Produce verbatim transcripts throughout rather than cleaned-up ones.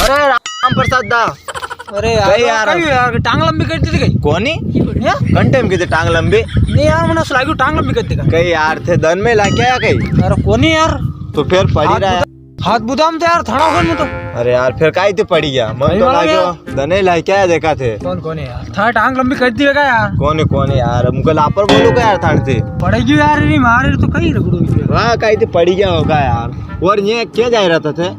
ए, राम प्रसाद दा। अरे यार, कई यार? कई यार, टांग लंबी कर दी थी कई? कोनी? हैं? कन टाइम की थी टांग लंबी? नी यार, मने असो लाग्यो टांग लंबी कर दी कई। कई यार, थे दन में लाक्या या कई? अरे कोनी यार। तो फिर पड़ी हाथ रहा। बुदा-, हाथ बुदाम तो यार थाना कोनी तो। अरे यार, फिर काई थे पड़ी गया? मन तो लाग्यो। दने लाक्या या देखा थे। कोनी, कोनी यार। था टांग लंबी कर दी वेगा यार। कोनी, कोनी यार, मुके लापर बोलो का यार थाने थे? पड़ेगी यार, नी मारे तो कई रगड़ो। वाह, काई थे पड़ी गया होगा यार। और ये क्या जा रहा था थे?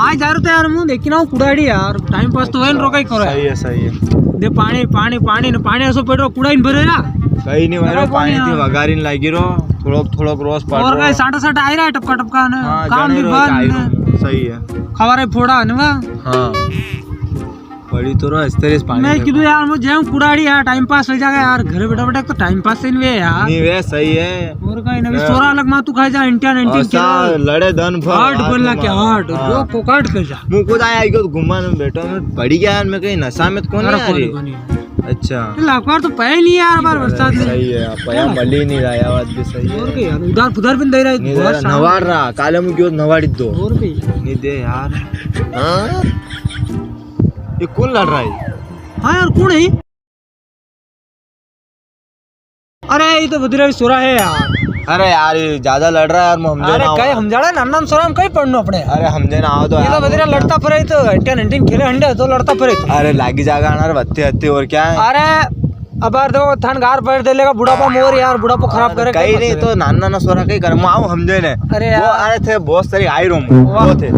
आज जा रहा था यार, मूं देखी ना हूँ कुड़ाड़ी यार, टाइम पास तो है ना, रोका ही करो यार। सही है, सही है। दे पानी, पानी, पानी ने पानी ऐसो पड़ रहा, कुड़ाई ने भरे ना। कई नी भाई, पानी थी वगारी ने लागी रो, थोड़ो, थोड़ो रोज पड़ और रहा। कई साटा साटा आई रहा है, टपका टपका ने, हाँ, काम भी बंद है। सही है। खवारे फोड़ा है ना। हाँ। पड़ी तो रो, इस तरह से पानी मैं देखो। कीधु यार, मूं जाऊं कुड़ाड़ी यार, टाइम पास हो जाएगा यार, घर बैठा बैठा तो टाइम पास ही नी वे यार। नी वे, सही है। और कई ना, हाँ। सोरा अलग मातू खाई जा, इंटिया नाइनटीन किलो। लड़े दन भर। आठ बोलना क्या, आठ? हाँ। दो कोकाट कर जा। मूं खुद आया, आयो तो घूमवा में बैठा, मैं पड़ी गया यार, मैं कई नशा में तो कोनी यार। अच्छा। लाखवार तो पया नी यार, बार बरसात में। सही है, पया मली नी रहा, बात भी सही है। और कई यार, उधार पुधार भी नी दे रहा है, नी दे रहा, नवाड़ रहा, काले मूं गयो नवाड़ी दो। और कई? नी दे यार। हाँ? ये कौन लड़ रहा है? हाँ यार, कौन है? अरे, ये तो बधिरा सोरा है यार। अरे यार, ये ज्यादा लड़ रहा है यार, मूं हमजे ना। अरे, कई हमजाड़ा, नाना सोरा में कई पड़नो अपने। अरे, हमजे ना आओ तो ये तो यार, बधिरा लड़ता फरे तो, इंटिया नाइनटीन खेले हंडे तो लड़ता फरे तो। अरे, लागी जागा ना रे, हत्ती हत्ती, और क्या है? अरे, अब यार देखो, थाने गार पड़ दे लेगा, बुढ़ापा मोर यार, बुढ़ापा खराब करे, कई नी तो नाना नाना सोरा कई करे, मूं आऊं हमजे ने। अरे वो यार। अरे थे बहुत सारी आई रूम, वाह। वो थे।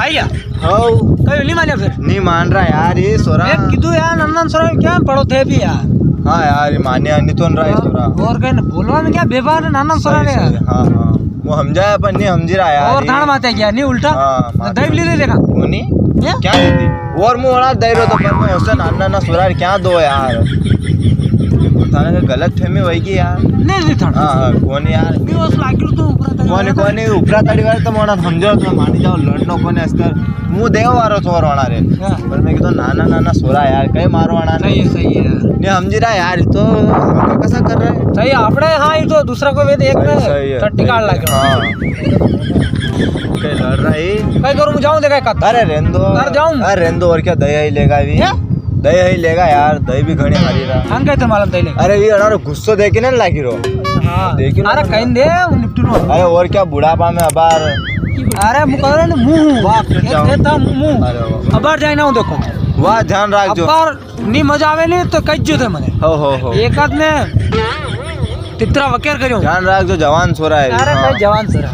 आई गया? हाउ। कई नी मान्या फिर? नी मान रहा यार, ये सोरा। मैं कीधु यार, नंदन सोरा, क्या पड़ो थे भी यार? हाँ यार, ये मान्या नी तो रहा है सोरा। और कई ना, बोलवा में क्या बेबान है, नंदन सोरा ने यार। हाँ, हाँ। वो हमजाया पर नी हमजी रहा यार, और ये। थान माते क्या, नी उल्टा? हाँ, तो माते। दही भी ले ले देखा। कोनी? क्या? क्या दे दी? और मूं वाला दही रो तो पर मैं उसे नाना ना सोरा क्या दो यार। थाने के गलत फहमी वही की यार। नी, नी थाने। हाँ, हाँ, कोनी यार। नी, उस लागिर तो ऊपर तक कोनी, कोनी, ऊपर तड़ी वाले तो मोना समझो, तो मानी जाओ, लड़नो कोनी अस्तर। मूं देवा वारो थोर वाला रे। हाँ। पर मैं कीधो नाना, नाना सोरा यार, कई मारो वाला ने। सही है, सही है यार। नी हमजी रहा यार, तो कसा कर रहा है? सही है, आपने, हाँ, ये तो दूसरा को भी देख रहे हैं। सही है। टट्टी काट लागे। हाँ। कई लड़ रहा है? कई करूँ, जाऊँ देखा कद। अरे रेंदो। अरे जाऊँ। अरे रेंदो, और क्या दया ही लेगा अभी? क्या? दया ही लेगा यार, दही भी घणी हारी रहा। हम कहते मालूम दही लेगा। अरे ये अनारो गुस्सो देखे ना लागी रो। हाँ। देखी लो अरे ना। कहीं दे, निपटू लो। अरे और क्या बुढ़ापा में अबार। अरे मुँह करो ना मुँह। वाह, फिर जाओ। ये था मुँह। अरे वाह। अबार जाए ना हूँ देखो। वाह, ध्यान रख जो। अबार नी मजा आवे नी तो कह जो थे मने। हो, हो, हो। एक आध ने तितरा वकेर करियो। ध्यान रख जो जवान सोरा है। अरे हाँ। भाई जवान सोरा।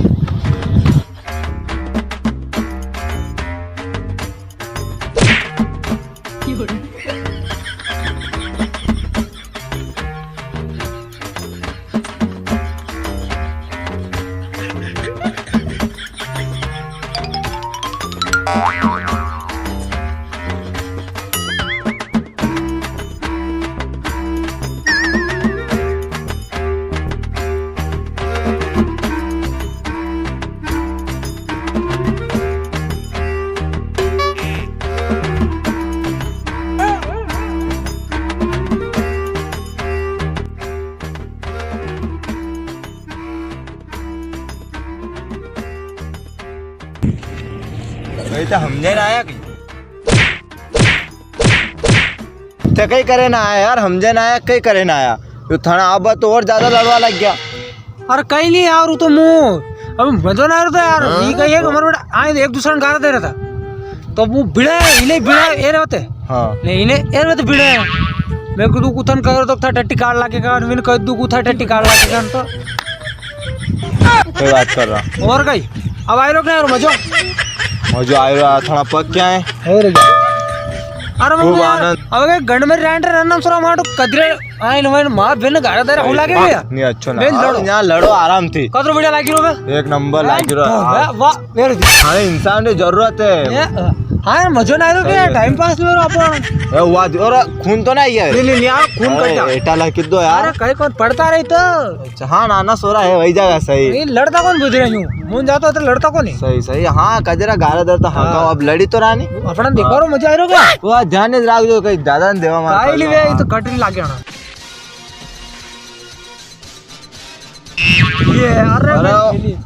भाई, तो हमजे ना आया कि? ते कई करे ना आया यार, हमजे ना आया, कई करे ना आया। यो थाना आबा तो और ज्यादा लड़वा लग गया। अरे कई नी यार, वो तो मूँ, अब मजो ना आ रहा था यार। हाँ? ये कही है कि हमारे बेटा आए एक दूसरे ने गारा दे रहा था। तो वो भिड़े, इन्हें भिड़े, ये रहते। हाँ। नहीं, इन्हें, ये रहते भिड़े। मैं कह दूँ, कुथन कर दो, था टट्टी काट लागे का, मैंने कह दूँ, कुथा टट्टी काट लागे का, तो। कोई बात कर रहा। और कई? अब आए लोग ना यार, मजो। मजो आए रहा, थोड़ा पक क्या है? और क्या? अरे खूब मम्मी यार, आनंद। अब के गंड में रैंड रैंड सुरा मारो, कदरे आइन वाइन माँ बिन गारा दे रहा, हो लागे भैया। नहीं, अच्छो ना। बिन लड़ो। आओ, यहाँ लड़ो आराम थी। कदरो बढ़िया लागी रो बे? एक नंबर लागी रो। वाह, वाह, very good। हाँ, इंसान की जरूरत है। ये, अ, हाँ यार, मजो ना आयो के, सही है। टाइम पास नी हो रहा अपन। ए, हुआ दे, और खून तो ना आई है? नी, नी, नी, यार, खून अरे, कट जा। एटा ला किदो यार। अरे, कई कौन पड़ता रही तो। अच्छा, हाँ, नाना सोरा है, वही जागा सही। ये लड़ता कौन बुझ रही हूँ? मुन जातो तो लड़ता कौन है? सही, सही, हाँ, कजरा गारा दरता, हाँ, हाँ। अब लड़ी तो रानी। अपना देखो हाँ। रो मजा आ रहा होगा। वो ध्यान नी राख जो, कहीं दादा ने देवा मार काई ली वे, हाँ। ये तो कट नी लागे आना। ये, अरे अरे, भाई, ये ली।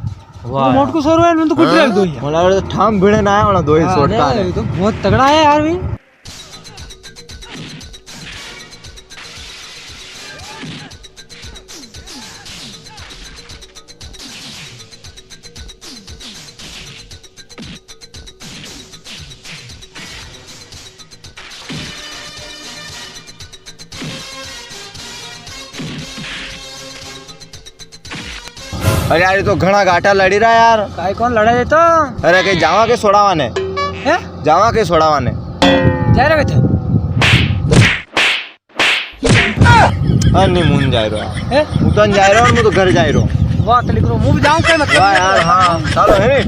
वाह। वो मोटको सोरो है, मैं तो कुछ हाँ? रख दो यार। मला तो ठाम भिड़े ना है, वाला दो ही हाँ, सोटा नहीं, है। ये तो बहुत तगड़ा है यार भाई। अरे यार, ये तो घणा घाटा लड़ी रहा यार। काई कौन लड़ा ये तो? अरे, कहीं जावा के सोड़ावा ने? हैं? जावा के सोड़ावा ने? जा रहे थे? अरे नी, मुन जाय रो। हैं? उतन जाय रो, मैं तो घर जाय रो। वाह, तो लिख रो, मुं भी जाऊं क्या मतलब? वाह यार, हाँ, चलो, है नी?